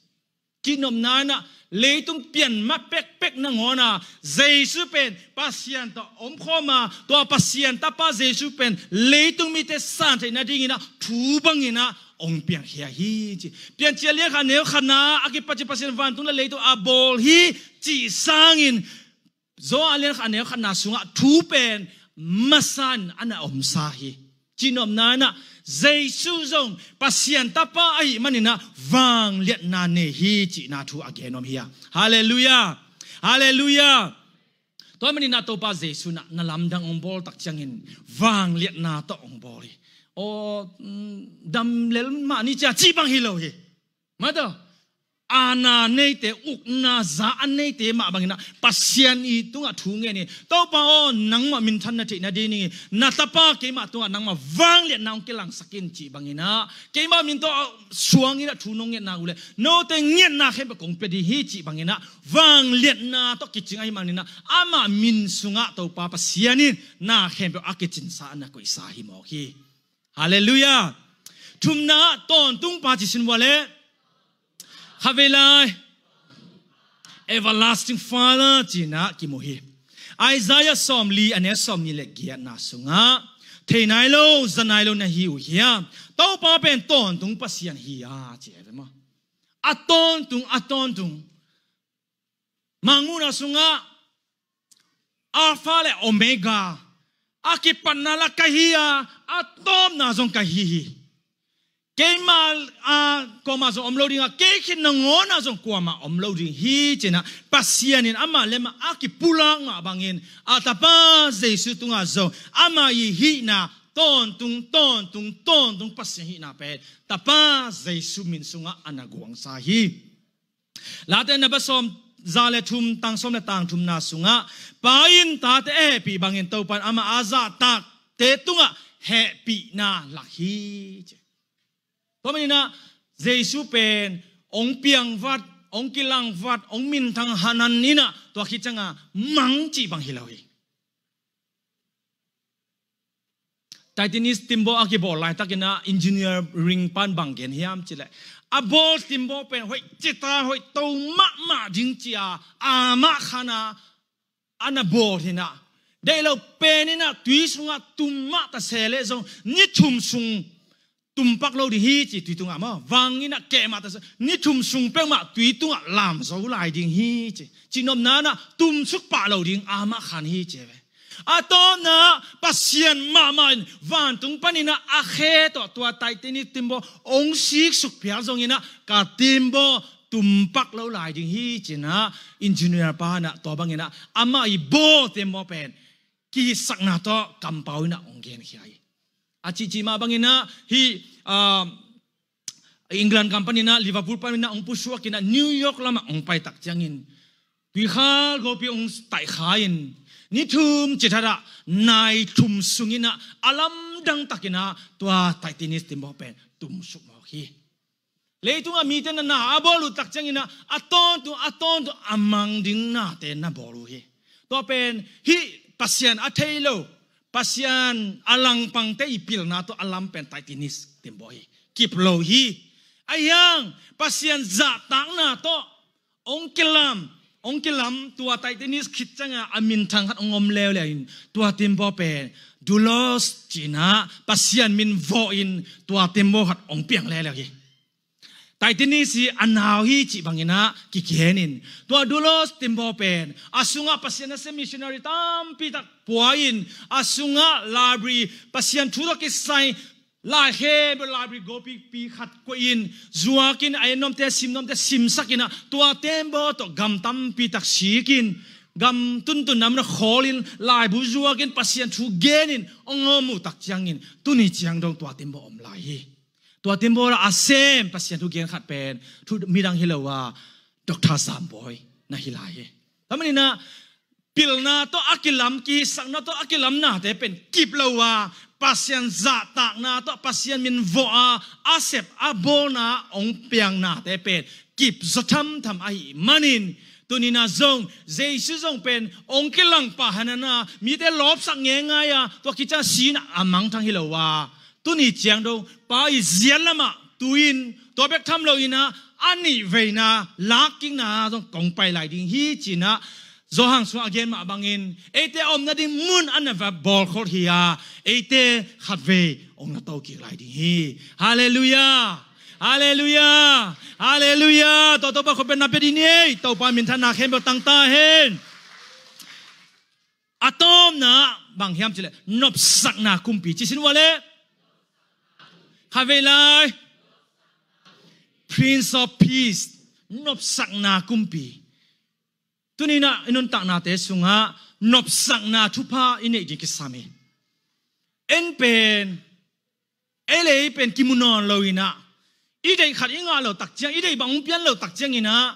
Cihnopna in ah leitung pian mah pekpek nangawn a Jesu pen Pasian tawh omkhawm a, tua Pasian Tapa Jesu pen leitung mite san theih nadingin ah thu bangin ah hong piangkhia hi ci. Piancil a lian khat neu khatna a kipat cil Pasian vantung le leitung a bawl hi cih sangin Johan a lian khat neu khatna sungah thu pen masa in a na omsa hi. Cihnopna in ah Jesu zong Pasian Tapa ahih manin ah vangliatna nei hi cihna thu a gen om hi a. Halleluiah. Halleluiah. Tua manin ah Topa Jesu in ah na lamdang hong bawl tak ciangin vangliatna tawh hong bawl hi. Aw, mm, dam lel mah ni cia cih bang hi lo hi. Mah tawh, aana neite, ukna za a neite mah bangin ah Pasian ii tungah thu ngen hi. Topa aw, nangmah minthan na theih nadingin na Tapa keimah tungah nangmah vangliatna hong kilangsak in cih bangin ah keimah min tawh suangin ah thu nong ngetna uh leh note ngiatna khempeuh kong pia ding hi cih bangin ah vangliatna tawh kicing ahih manin ah amah min sungah Topa Pasian in na khempeuh a kicinsa a na koihsa hi mawk hi. Halleluiah. Thumna ah tawntungpa ci sin vua le. Khatvei lai Everlasting Father ci-in ah kimu hi. Isaiah sawmli a neu sawmnih le giatna sungah thei nai lo, za nai lo na hi uh hiam? Topa pen tawntung Pasian hi a ci hi ve maw. A tawntung, a tawntung. Mangmuhna sungah Alpha le Omega, a kipatna la ka hi a, a tawpna zong ka hi hi. Keimah a kuamah zong om lo ding a, kei khit nangawn ah zong kuamah om lo ding hi ci-in ah Pasian in amah le amah a kipulak mah bangin a Tapa Jesu tungah zong amah ii hihna tawntung, tawntung, tawntung Pasian hihna pen Tapa Jesu min sungah a na guangsa hi. Late namba sawm za le thum, tang sawm le tang thumna sungah Pa in tate a hehpih bangin Topa in amah a zahtakte tungah hehpihna lak hi ci. Tua manin ah Jesu pen hong piangvat, hong kilangvat, hong minthang hanan in ah tua khit ciangah mang cih bang hi lo hi. Titanic timbaw a kibawl laitakin ah engineering pan bang gen hiam cih leh a bawl timbaw pen hoih cita, hoih to mahmah ding ci-a amah khan a a na bawl hi-in ah, deih lo pen in ah tui sungah tum mah ta se leh zong ni thum sung tumpak lo ding hi ci, tui tungah maw. Vang in ah keh mah ta se, ni thum sung peuhmah tui tungah lam zo lai ding hi ci. Cihnopna in ah tumsuk pah lo ding amah khan hi ci ve. A tawpna ah Pasian mahmah in vantung panin ah a khe tawh tua Titanic timbaw hong siksuk phial zongin ah ka timbaw tumpak lo lai ding hi ci-in ah engineer pa in ah tua bangin ah amah ii bawl timbaw pen kihitsakna tawh kampau in ah hong genkhia hi. A cihcih mah bangin ah hih, ah, England gam panin ah Liverpool panin ah hong pusuak in ah New York lamah hong pai tak ciangin tuikhal gopi hong taihkha in ni thum cithat ah nai thum sungin ah a lamdang takin ah tua Titanic timbaw pen tumsuk mawk hi. Leitungah mite na na a bawl uh tak ciangin ah a tawntung a tawntung a mang ding nate na bawl uh hi. Tua pen hih Pasian a thei lo, Pasian a langpangte i pilna tawh a lam pen Titanic timbaw hi. Kip lo hi. Ahi hang Pasian zahtakna tawh hong kilam, hong kilam tua Titanic khit ciangah a minthang khat hong om leuleu in tua timbaw pen Doulos ci-in ah Pasian min vawh in tua timbaw khat hong piang leuleu hi. Titanic hi a nau hi cih bangin ah kigen in tua Doulos timbaw pen a sungah Pasian nasem missionary tampi tak pua in a sungah library Pasian thu tawh kisai lai khempeuh library gawpipi khat kuah in zuak in a en nuamte a sim nuamte simsak in ah tua timbaw tawh gam tampi tak sik in gam tuntunna munah khawl in laibu zuak in Pasian thu gen in hong om uh tak ciangin tuni ciang dong tua timbaw om lai hi. Tua timbaw ah a sem Pasian thu gen khat pen thu midang hi lo a Doctor Zambawi na hi lai hi. Tua manin ah pilna tawh a kilam, kihisakna tawh a kilam nate pen kip lo a Pasian zahtakna tawh Pasian min vawh a a sep a bawlna hong piang nate pen kip zaw thamtham ahih manin tuni-in ah zong Jesu zong pen hong kilang pah hanan ah mite lawpsak ngeingai a tua khit ciang si-in ah a mangthang hi lo a tuni ciang dong Pa i ziat lamah tu-in tua bek tham loin ah a nih veina lakkikna zong kong pai lai ding hi ci-in ah Johan sungah a gen mah bangin eite a om nading mun a na va bawlkhol hi a eite khatvei hong na to kik lai ding hi. Halleluiah. Halleluiah. Halleluiah. Tua Topa khuapi na pia ding hi. Topa minthanna khempeuh tang ta hen. A tawpna bang hiam cih leh nopsakna kumpi ci sin ua leh khatvei lai Prince of Peace, nopsakna kumpi. Tuni-in ah i nuntaknate sungah nopsakna thupha i neih ding kisam hi. En pen ei le ei pen kimu nawn loin ah i deih khat i ngah lo tak ciang i deih bang hong pian lo tak ciangin ah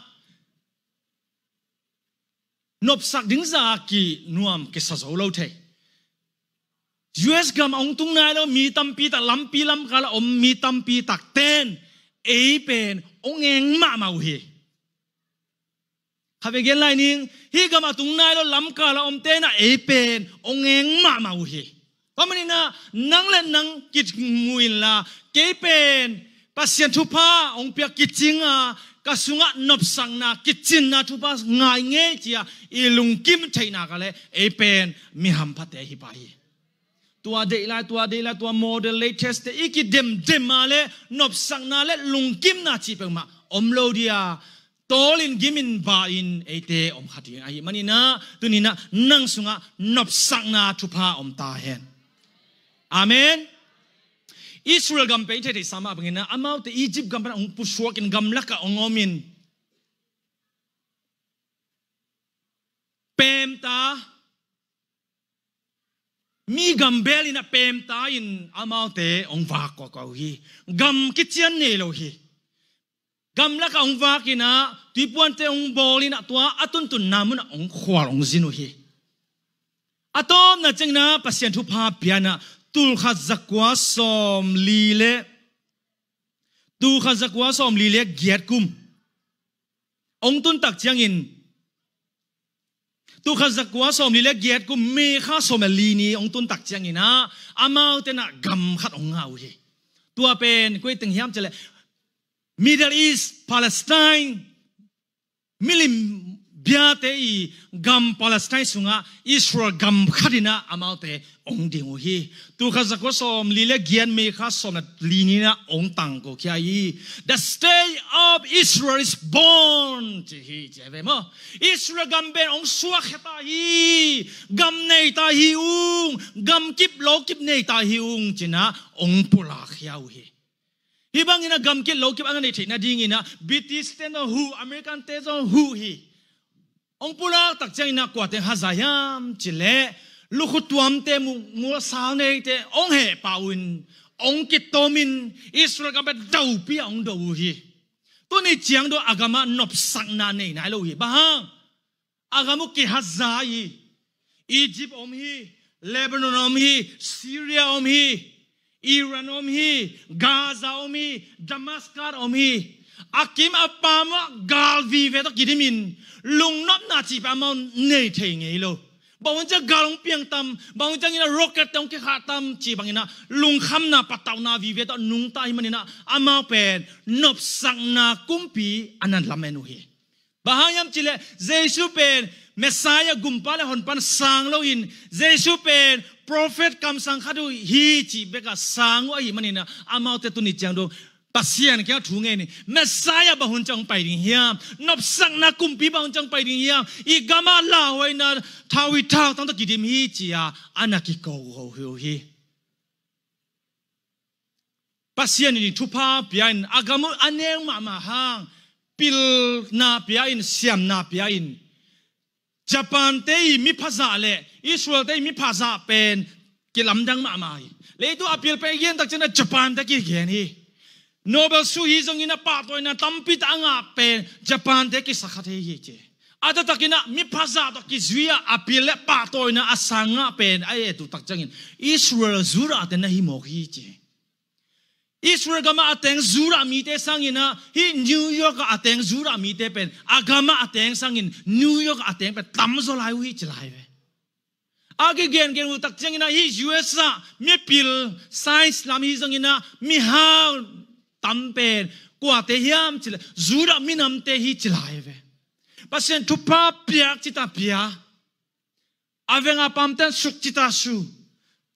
nopsak ding zah kinuam kisa zo lo thei. U S gam a hong tung nai lo mi tampi tak lampi lamkal a om mi tampi tak ten ei pen hong eng mahmah uh hi. Khatvei gen lai ning hih gam a tung nai lo lamkal a om ten ah ei pen hong eng mahmah uh hi. Tua manin ah nang le nang kimu inla kei pen Pasian thupha hong piak kicing a ka sungah nopsakna kicinna thupha ngai ngei ci-a i lungkim theihna ka leh ei pen mi hamphate hi pah hi. Tua deih lai tua deih lai tua model latest te i kidemdem a leh nopsakna le lungkimna cih peuhmah om lo dia tawlin gimin ba-in eite om kha ding ahih manin ah tuni-in ah nang sungah nopsakna thupha om ta hen. Amen. Israel gam pen i theithei sa mah bangin ah amaute Egypt gam pan hong pusuakin gamlakah hong omin pemta mi gam beel in ah pemta in amaute hong vak kawkaw uh hi. Gam kician nei lo hi. Gamlakah hong vakin ah tuipuante hong bawlin ah tua a tuntunna munah hong khual hong zin uh hi. A tawpna ciangin ah Pasian thupha pian ah tulkhat zakua sawmli le tulkhat zakua sawmli le giat kum hong tun tak ciangin tulkhat zakua sawmli le giat kum May kha sawm le li ni hong tun tak ciangin ah amaute in ah gam khat hong ngah uh hi. Tua pen koi teng hiam cih leh Middle East, Palestine, milim biate i gam Palestine sungah Israel gam khat in ah amaute hong ding uh hi. Tulkhat zakua sawmli le giat May kha sawm le li ni in ah hong tangko khia hi. The state of Israel is born ci hi ci ve maw. Israel gam pen hong suakkhia ta hi. Gam nei ta hi ung, gam kip lo kip nei ta hi ung ci-in ah hong pulak khia uh hi. Hih bangin ah gam kip lo kip a na neih theih nadingin ah British te zong huh, American te zong huh hi. Hong pulak tak ciangin ah kua teng haza hiam cih leh lukhu tuamte, mukmul sal neite hong heh pah un hong kitomin Israel gam pen dopi ah hong do uh hi. Tuni ciang dong a gamah nopsakna nei nai lo uh hi. Bang hang? A gam uh kihaza hi. Egypt om hi, Lebanon om hi, Syria om hi, Iran om hi, Gaza om hi, Damascus om hi. A kim a pam ah gal vive tawh kidimin lungnopna cih pen amau nei thei ngei lo. Bang hun ciang gal hong piang tam, bang hun ciangin a rocket hong kikhah tam cih bangin a lungkhamna patauhna vive tawh nungta ahih manin a amau pen nopsakna kumpi a na lamen uh hi. Bang hang hiam cih leh Jesu pen Messiah, gumpa le honpa in sang lo in, Jesu pen prophet kamsang khat uh hi cih bek a sang uh ahih manin a amaute tuni ciang dong Pasian kiang thu ngen ni. Messiah bang hun ciang hong pai ding hiam? Nopsakna kumpi bang hun ciang hong pai ding hiam? I gam ah lauhuaina thau hi, thautang tawh kidim hi ci-a a na kiko uh hi. Pasian in thupha pia in a gam uh a neng mahmah hang pilna pia in, siamna pia in, Japan te i miphazah le Israel te i miphazah pen kilamdang mahmah hi. Leitung a pil pen i gen tak ciangin a Japan te kigen hi. Nobel suhi zongin a pahtawina tampi tak a ngah pen Japan te kisakha thei hi ci. A taktakin a miphazah tawh kizui a a pil le pahtawina a sang ngah pen a et uh tak ciangin Israel, Judah te na hi mawk hi ci. Israel gam ah a teng Judah mite sangin a hih New York ah a teng Judah mite pen a gam ah a teng sangin New York ah a teng pen tamzaw lai uh hi ci lai ve. A kigengen uh tak ciangin a hih U S ah mipil science lam hi zongin a mihau tam pen kuate hiam cih leh Judah minamte hi ci lai ve. Pasian thupha piak cita pia. A veng a pamten suk cita su.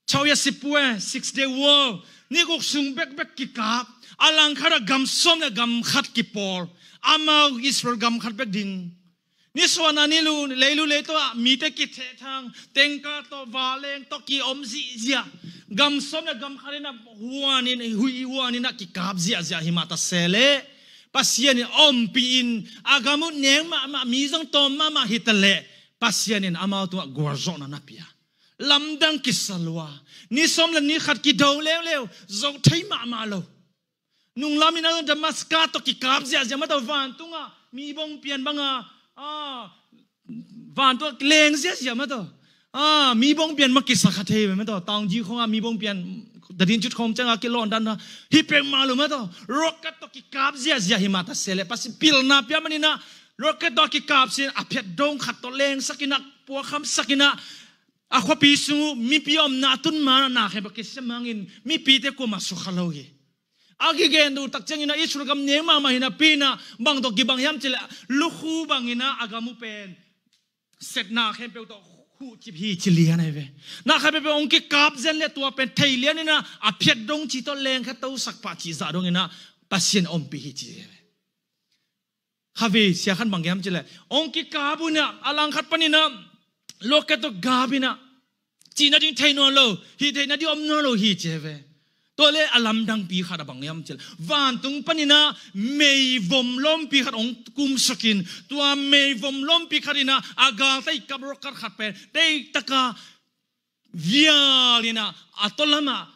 Chau ya sipu e, Six Day War. Ni guk sung bekbek kikap. A langkhat a gam sawm le gam khat kipawl. Amau Israel gam khat bek ding. Nisuahna ni lu, leilu leitaw ah mite kithehthang, tengka tawh, vanleng tawh kiom zihziah. Gam sawm le gam khat in a huan in, huih huan in a kikap ziahziah hi mah ta se leh Pasian in ompih in a gam uh neng mahmah, mi zong tawm mahmah hi ta leh Pasian in amau tungah gualzawhna na pia. Lamdang kisa lua. Ni sawm le ni khat kido leuleu, zo thei mahmah lo. Nunglam in a Damascus tawh kikap ziahziah mah tawh, vantungah mi bawng pian bangah, ah, vantungah leng ziahziah mah tawh. Ah, mi bawng pian mah kisakha thei mah tawh. Taungji khawngah mi bawng pian, dadin cut khawng ciangah kilawn dan na. Hi pek mah lo mah tawh. Rocket tawh kikap ziahziah hi mah ta se leh Pasian pilna pia manin a rocket tawh kikap sin a phiat dong khat tawh lengsak in a, puakkhamsak in a, a khuapi sung uh mipi omna a tun ma na khe ba kisia mangin mipite kuamah sukha lo hi. A kigen uh tak ciangin a Israel gam neng mahmah hi napi in a bang tawh kibang hiam cih leh lukhu bangin a a gam uh pen setna khempeuh tawh khuhcip hi ci lian ahi ve. Na khat peuhpeuh hong kikap zen leh tua pen thei lian in a a phiat dong ci tawh lengkha tosak pah cih zah dongin a Pasian ompih hi ci hi ve. Khavei sia khan bang hiam cih leh hong kikap uh in a, a langkhat panin a rocket tawh kap in a, cihna ding thei nawn lo, hih theihna ding om nawn lo hi ci hi ve. Tua leh a lamdangpi khat a bang hiam cih leh vantung panin a meivom lompi khat hong kumsak in, tua meivom lompi khat in a a galte i kap rocket khat pen deihtak a vial in a, a tawlamah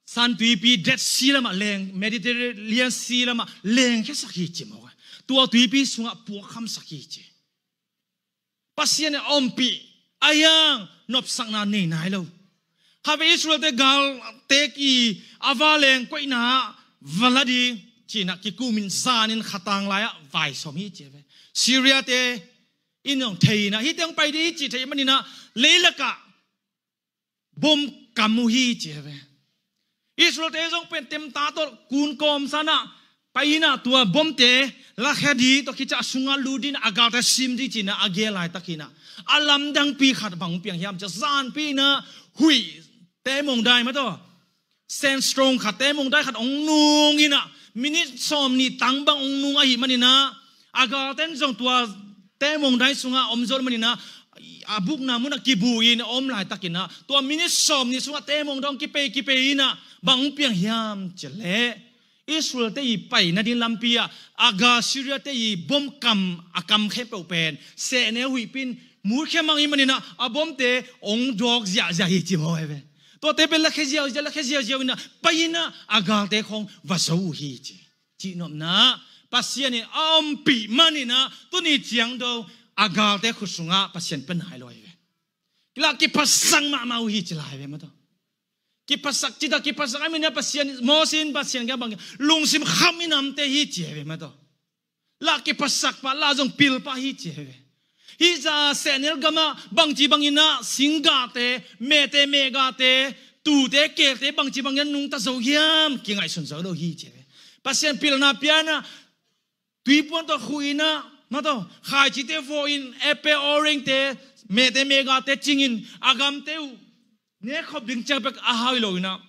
San Tuipi, Dead Sea lamah leng, Mediterranean Sea lamah lengkhiasak hi ci mawk a. Tua tuipi sungah puakkhamsak hi ci. Pasian in a ompih a hiang nopsakna nei nai lo. Khavei Israel-te galte ki a vanleng koihna ah va la ding ci in a kikumin zanin khatang lai-ah vaisawm hi ci hi ve. Syria-te in hong thei in a, hihte hong pai ding hi cih thei manin a leilakah bom kam uh hi ci hi ve. Israel-te zong pen temta tawh kun kawmsa in a pai in a, tua bomte lakhia ding tawh khit ciang a sungah lut ding in a, a galte sim ding ci in a a gel laitakin a, a lamdangpi khat bang hong piang hiam cih leh zanpi in a huih temongdai mah tawh, sandstorm khat, temongdai khat hong nung in a, minit sawmnih tang bang hong nung ahih manin a, a galten zong tua temongdai sungah om zo manin a, a bukna munah kibu in a om laitakin a, tua minit sawmnih sungah temongdai hong kipei kipei in a, bang hong piang hiam cih leh Israel-te i paina ding lampi ah a gal Syria-te i bom kam, a kam khempeuh pen sehnel huihpi in mutkhia mang ahih manin a, a bomte hong dawk ziahziah hi ci mawk hi ve. Tuate pen lakhia ziauziau, lakhia ziauziau in a pai in a, a galte khawng va zo uh hi ci. Cihnopna, Pasian in a ompih manin a tuni ciang dong a galte khut sungah Pasian pia nai lo hi ve. Lah kiphasak mahmah uh hi ci lai ve mataw. Kiphasak ci ta, kiphasak a mina Pasian, Moses in Pasian kiang bang, lungsim kham i namte hi ci ve mataw. Lah kiphasak pah, lah zong pil pah hi ci ve. Hih zah sehnel gamah bangci bangin ah singgahte, mehte mehgahte, tuute kelte bangci bangin ah nungta zo hiam kingaihsun zo lo hi ci ve. Pasian pilna pianah tuipuan tawh khuh in ah, mataw, khaicite vawh in, apple orangete, mehte mehgahte cingin a gamte uh nekkhop ding ciang bek a hau hi lo in ah,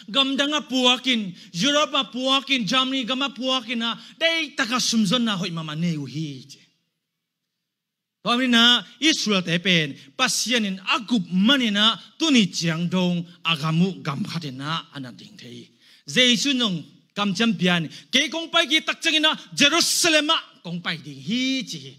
gamdang a puakin, Europe a puakin, Germany gam a puakin ah, deihtak a sumzonna hoih mahmah nei uh hi ci. Tua manin ah Israelte pen Pasian in a gup manin ah tuni ciang dong a gam uh gam khat in ah a na ding thei hi. Jesu in zong kamciam pia in, kei kong pai kik tak ciangin ah Jerusalem ah kong pai ding hi ci hi.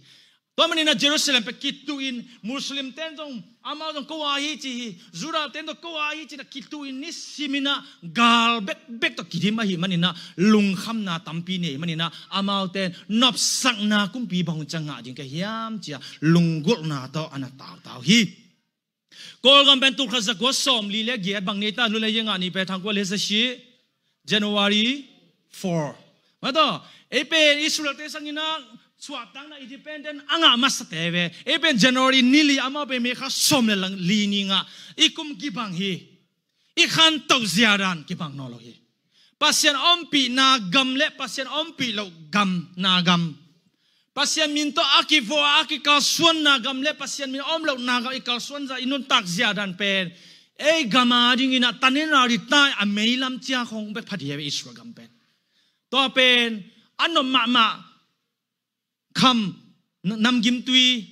Tua manin ah Jerusalem pen kituh in, Muslim ten zong, amau zong ko a hi ci hi, Judah ten zong ko a hi ci in ah kituh in, nisimin ah gal bekbek tawh kidim ahih manin ah lungkhamna tampi nei manin ah amaute nopsakna kumpi bang hun ciang ngah ding ka hiam ci a lunggulhna tawh a na tautau hi. Kawlgam pen tul khat za kua sawmli le giat bang nei ta, lu le ia ngah ni pen thang kua le za shi, January four. Mataw, ei pen Israelte sangin ah suahtakna independent a ngah masate ve. Ei pen January ni li, amau pen May kha sawm le li ni ngah. I kum kibang hi. I khantoh ziadan kibang nawn lo hi. Pasian ompihna gam le Pasian ompih loh gam, na gam, Pasian min tawh a kivawh a, a kikalsuanna gam le Pasian min a om lohna gam i kalsuan zah, i nuntak ziadan pen ei gam a dingin ah tanina ritai a meilam ciang khong bek pha ding hi ve Israel gam pen. Tua pen a nop mahmah kham, namgimtui,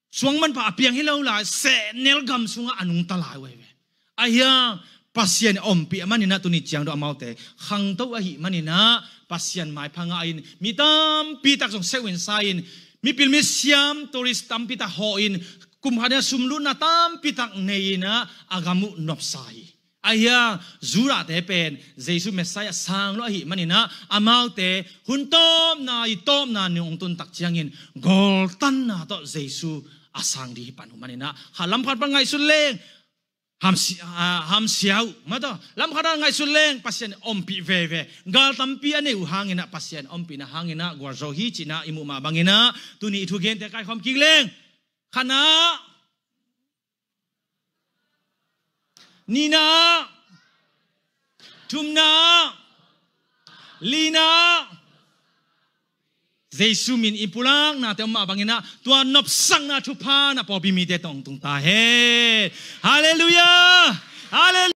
suang manpha a piang hi lo lai, sehnel gam sungah a nungta lai uh hi ve. Ahia, Pasian ompih a manin ah tuni ciang dong amaute khangto ahih manin ah Pasian maipha ngah in mi tampi tak zong seuh in sa in, mipil misiam, tourist tampi tak hawh in, kum khat in ah sumlutna tampi tak nei in ah a gam uh nopsa hi. Ahia, Judahte pen Jesu Messiah sang lo ahih manin ah amaute hun tawpna, i tawpna ni hong tun tak ciangin gawltanna tawh Jesu a sang ding hi pan uh manin ah, kha lam khat pan ngaihsun leng hamsi-, ah, hamsia uh, mataw, lam khat pan ngaihsun leng Pasian ompih veve, gal tampi a nei uh hangin ah Pasian ompihna hangin ah gualzo hi ci in ah i muh mah bangin ah tuni i thugente kaikhawm kik leng, khatna, nihna, thumna, lina, Jesu min i pulaknate om mah bangin ah tua nopsakna thupha na pawlpi mite tawh hong tung ta hen. Halleluiah. Halleluiah.